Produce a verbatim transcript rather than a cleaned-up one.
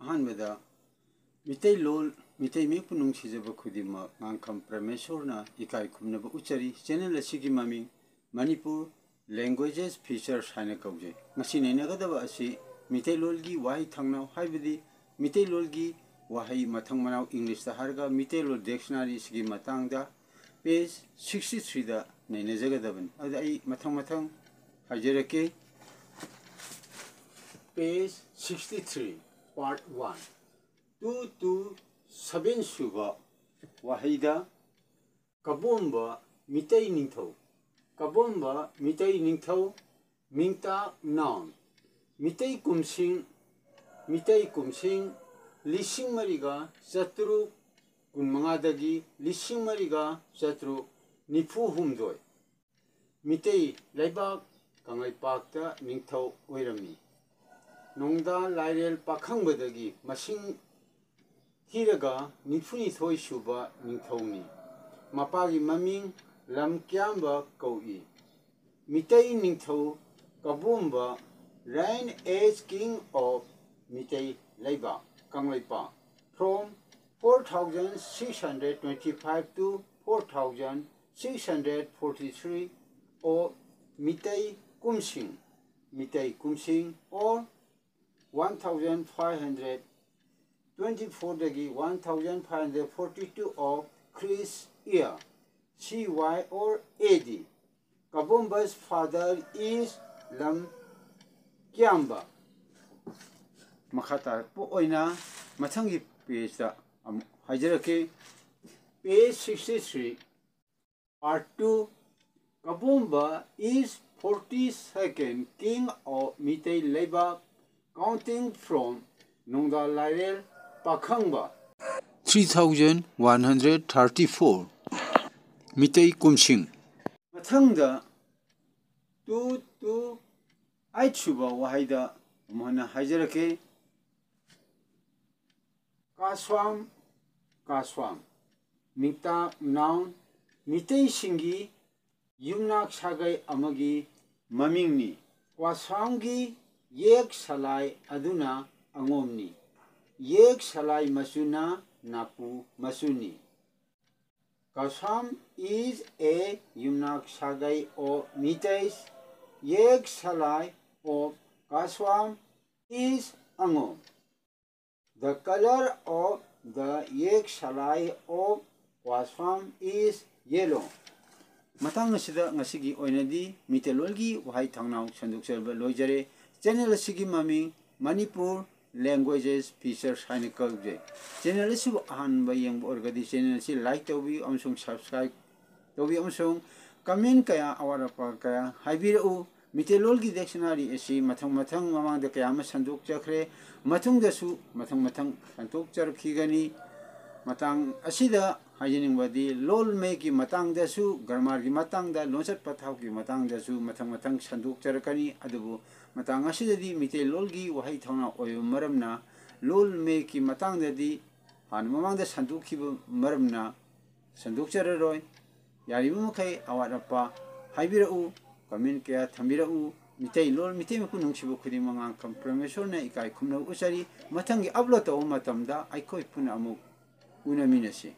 ꯑꯍꯥꯟꯕꯗ ꯃꯤꯇꯩꯂꯣꯟ, ꯃꯤꯇꯩ ꯃꯌꯦꯛꯄꯨ ꯅꯨꯡꯁꯤꯖꯕ ꯈꯨꯗꯤꯡꯃꯛ ꯉꯥꯡꯈꯝ ꯄ꯭ꯔꯃꯦꯁꯣꯔꯅ ꯏꯀꯥꯏ ꯈꯨꯝꯅꯕ ꯎꯠꯆꯔꯤ꯫ ꯆꯦꯅꯦꯜ ꯑꯁꯤꯒꯤ ꯃꯃꯤꯡ ꯃꯅꯤꯄꯨꯔ ꯂꯦꯡꯒ꯭ꯋꯦꯖꯦꯁ ꯐꯤꯆꯔꯁ ꯍꯥꯏꯅ ꯀꯧꯖꯩ꯫ ꯉꯁꯤ ꯅꯩꯅꯒꯗꯕ ꯑꯁꯤ ꯃꯤꯇꯩꯂꯣꯟꯒꯤ ꯋꯥꯍꯩ ꯊꯪꯅꯥꯎ, ꯍꯥꯏꯕꯗꯤ ꯃꯤꯇꯩꯂꯣꯟꯒꯤ ꯋꯥꯍꯩ ꯃꯊꯪ ꯃꯅꯥꯎ, ꯏꯪꯂꯤꯁꯇ ꯍꯥꯏꯔꯒ ꯃꯤꯇꯩꯂꯣꯟ ꯗꯤꯛꯁꯅꯥꯔꯤ ꯑꯁꯤꯒꯤ ꯃꯇꯥꯡꯗ ꯄꯦꯖ ꯁꯤꯛꯁꯇꯤ ꯊ꯭ꯔꯤꯗ ꯅꯩꯅꯖꯒꯗꯕꯅꯤ꯫ ꯑꯗꯨꯗ ꯑꯩ ꯃꯊꯪ ꯃꯊꯪ ꯍꯥꯏꯖꯔꯛꯀꯦ꯫ Page sixty three, part one, two two seven ꯁꯨꯕ ꯋꯥꯍꯩꯗ ꯀꯕꯣꯝꯕ ꯃꯤꯇꯩ ꯅꯤꯡꯊꯧ, ꯀꯕꯣꯝꯕ ꯃꯤꯇꯩ ꯅꯤꯡꯊꯧ, ꯃꯤꯡꯇꯥꯛ ꯅꯥꯎꯟ, ꯃꯤꯇꯩ ꯀꯨꯝꯁꯤꯡ, ꯃꯤꯇꯩ ꯀꯨꯝꯁꯤꯡ ꯂꯤꯁꯤꯡ ꯃꯔꯤꯒ ꯆꯥꯇ꯭ꯔꯨꯛ ꯀꯨꯟꯃꯉꯥꯗꯒꯤ ꯂꯤꯁꯤꯡ ꯃꯔꯤꯒ ꯆꯥꯇ꯭ꯔꯨꯛ ꯅꯤꯐꯨ ꯍꯨꯝꯗꯣꯏ꯫ ꯃꯤꯇꯩ ꯂꯩꯕꯥꯛ ꯀꯪꯂꯩꯄꯥꯛꯇ ꯅꯤꯡꯊꯧ ꯑꯣꯏꯔꯝꯃꯤ꯫ ꯅꯣꯡꯗꯥ ꯂꯥꯏꯔꯦꯜ ꯄꯥꯈꯪꯕꯗꯒꯤ ꯃꯁꯤꯡ ꯊꯤꯔꯒ ꯅꯤꯐꯨꯅꯤꯊꯣꯏ ꯁꯨꯕ ꯅꯤꯡꯊꯧꯅꯤ꯫ ꯃꯄꯥꯒꯤ ꯃꯃꯤꯡ ꯂꯝꯀꯤꯌꯥꯝꯕ ꯀꯧꯏ꯫ ꯃꯤꯇꯩ ꯅꯤꯡꯊꯧ ꯀꯕꯣꯝꯕ, reign as king of Meitei ꯂꯩꯕꯥꯛ, Kangleipak, from four thousand six hundred twenty-five to four thousand six hundred forty-three of Meitei ꯀꯨꯝꯁꯤꯡ, Meitei ꯀꯨꯝꯁꯤꯡ, or one thousand five hundred twenty-four ꯗꯒꯤ one thousand five hundred forty-two of Christ year, C Y or A D. Kabomba's father is ꯂꯝ ꯀꯤꯌꯥꯝꯕ꯫ ꯃꯈꯥ ꯇꯥꯔꯛꯄ ꯑꯣꯏꯅ ꯃꯊꯪꯒꯤ ꯄꯦꯖꯇ ꯑꯃꯨꯛ ꯍꯥꯏꯖꯔꯛꯀꯦ꯫ Page sixty-three, Part two, Kabomba is forty-second king of Meitei ꯂꯩꯕꯥꯛ, counting from ꯅꯣꯡꯗꯥ ꯂꯥꯏꯔꯦꯜ Pakhangba, three thousand one hundred thirty-four, Meitei ꯀꯨꯝꯁꯤꯡ꯫ ꯃꯊꯪꯗ two two eight ꯁꯨꯕ ꯋꯥꯍꯩꯗ ꯑꯃꯨꯛ ꯍꯟꯅ ꯍꯥꯏꯖꯔꯛꯀꯦ꯫ ꯀꯥꯁ꯭ꯋꯥꯝ, ꯀꯥꯁ꯭ꯋꯥꯝ, ꯃꯤꯡꯇꯥꯛ ꯅꯥꯎꯟ, ꯃꯤꯇꯩꯁꯤꯡꯒꯤ ꯌꯨꯝꯅꯥꯛ ꯁꯥꯒꯩ ꯑꯃꯒꯤ ꯃꯃꯤꯡꯅꯤ꯫ ꯀꯥꯁ꯭ꯋꯥꯝꯒꯤ ꯌꯦꯛ ꯁꯂꯥꯏ ꯑꯗꯨꯅ ꯑꯉꯣꯝꯅꯤ꯫ ꯌꯦꯛ ꯁꯂꯥꯏ ꯃꯆꯨꯅ ꯅꯥꯄꯨ ꯃꯆꯨꯅꯤ꯫ Kaswam is a yumnak sagai of Meiteis. Yek salai of Kaswam is ango. The color of the yek salai of Kaswam is yellow. ꯃꯇꯥꯡ ꯑꯁꯤꯗ ꯉꯁꯤꯒꯤ ꯑꯣꯏꯅꯗꯤ ꯃꯤꯇꯩꯂꯣꯟꯒꯤ ꯋꯥꯍꯩ ꯊꯧꯅꯥꯎ ꯁꯟꯗꯣꯛꯆꯕ ꯂꯣꯏꯖꯔꯦ꯫ ꯆꯦꯅꯦꯜ ꯑꯁꯤꯒꯤ ꯃꯃꯤꯡ ꯃꯅꯤꯄꯨꯔ ꯂꯦꯡꯒ꯭ꯋꯦꯖꯦꯁ ꯐꯤꯆꯔꯁ ꯍꯥꯏꯅ ꯀꯧꯖꯩ꯫ ꯆꯦꯅꯦꯜ ꯑꯁꯤꯕꯨ ꯑꯍꯥꯟꯕ ꯌꯦꯡꯕ ꯑꯣꯏꯔꯒꯗꯤ ꯆꯦꯅꯦꯜ ꯑꯁꯤ ꯂꯥꯏꯛ ꯇꯧꯕꯤꯌꯨ ꯑꯃꯁꯨꯡ ꯁꯕꯁꯀ꯭ꯔꯥꯏꯕ ꯇꯧꯕꯤꯌꯨ ꯑꯃꯁꯨꯡ ꯀꯃꯦꯟ ꯀꯌꯥ, ꯑꯋꯥꯠ ꯑꯄꯥ ꯀꯌꯥ ꯍꯥꯏꯕꯤꯔꯛꯎ꯫ ꯃꯤꯇꯩꯂꯣꯟꯒꯤ ꯗꯤꯛꯁꯅꯥꯔꯤ ꯑꯁꯤ ꯃꯊꯪ ꯃꯊꯪ ꯃꯃꯥꯡꯗ ꯀꯌꯥ ꯑꯃ ꯁꯟꯗꯣꯛꯆꯈ꯭ꯔꯦ, ꯃꯇꯨꯡꯗꯁꯨ ꯃꯊꯪ ꯃꯊꯪ ꯁꯟꯗꯣꯛꯆꯔꯛꯈꯤꯒꯅꯤ꯫ ꯃꯇꯥꯡ ꯑꯁꯤꯗ ꯍꯥꯏꯖꯅꯤꯡꯕꯗꯤ, ꯂꯣꯜ ꯃꯌꯦꯛꯀꯤ ꯃꯇꯥꯡꯗꯁꯨ, ꯒ꯭ꯔꯥꯃꯥꯔꯒꯤ ꯃꯇꯥꯡꯗ, ꯂꯣꯟꯆꯠ ꯄꯊꯥꯞꯀꯤ ꯃꯇꯥꯡꯗꯁꯨ ꯃꯊꯪ ꯃꯊꯪ ꯁꯟꯗꯣꯛꯆꯔꯛꯀꯅꯤ꯫ ꯑꯗꯨꯕꯨ ꯃꯇꯥꯡ ꯑꯁꯤꯗꯗꯤ ꯃꯤꯇꯩꯂꯣꯟꯒꯤ ꯋꯥꯍꯩ ꯊꯧꯅꯥ ꯑꯣꯏꯕ ꯃꯔꯝꯅ, ꯂꯣꯜ ꯃꯌꯦꯛꯀꯤ ꯃꯇꯥꯡꯗꯗꯤ ꯍꯥꯟꯅ ꯃꯃꯥꯡꯗ ꯁꯟꯗꯣꯛꯈꯤꯕ ꯃꯔꯝꯅ ꯁꯟꯗꯣꯛꯆꯔꯔꯣꯏ꯫ ꯌꯥꯔꯤꯕ ꯃꯈꯩ ꯑꯋꯥꯠ ꯑꯄꯥ ꯍꯥꯏꯕꯤꯔꯛꯎ, ꯀꯃꯦꯟ ꯀꯌꯥ ꯊꯝꯕꯤꯔꯛꯎ꯫ ꯃꯤꯇꯩꯂꯣꯟ, ꯃꯤꯇꯩ ꯃꯄꯣꯛ ꯅꯨꯡꯁꯤꯕ ꯈꯨꯗꯤꯡꯃꯛ ꯉꯥꯡꯐꯝ ꯄ꯭ꯔꯃꯦꯁꯣꯔꯅ ꯏꯀꯥꯏ ꯈꯨꯝꯅꯕ ꯎꯠꯆꯔꯤ꯫ ꯃꯊꯪꯒꯤ ꯑꯞꯂꯣꯗ ꯇꯧꯕ ꯃꯇꯝꯗ ꯑꯩꯈꯣꯏ ꯄꯨꯟꯅ ꯑꯃꯨꯛ ꯎꯅꯃꯤꯟꯅꯁꯤ꯫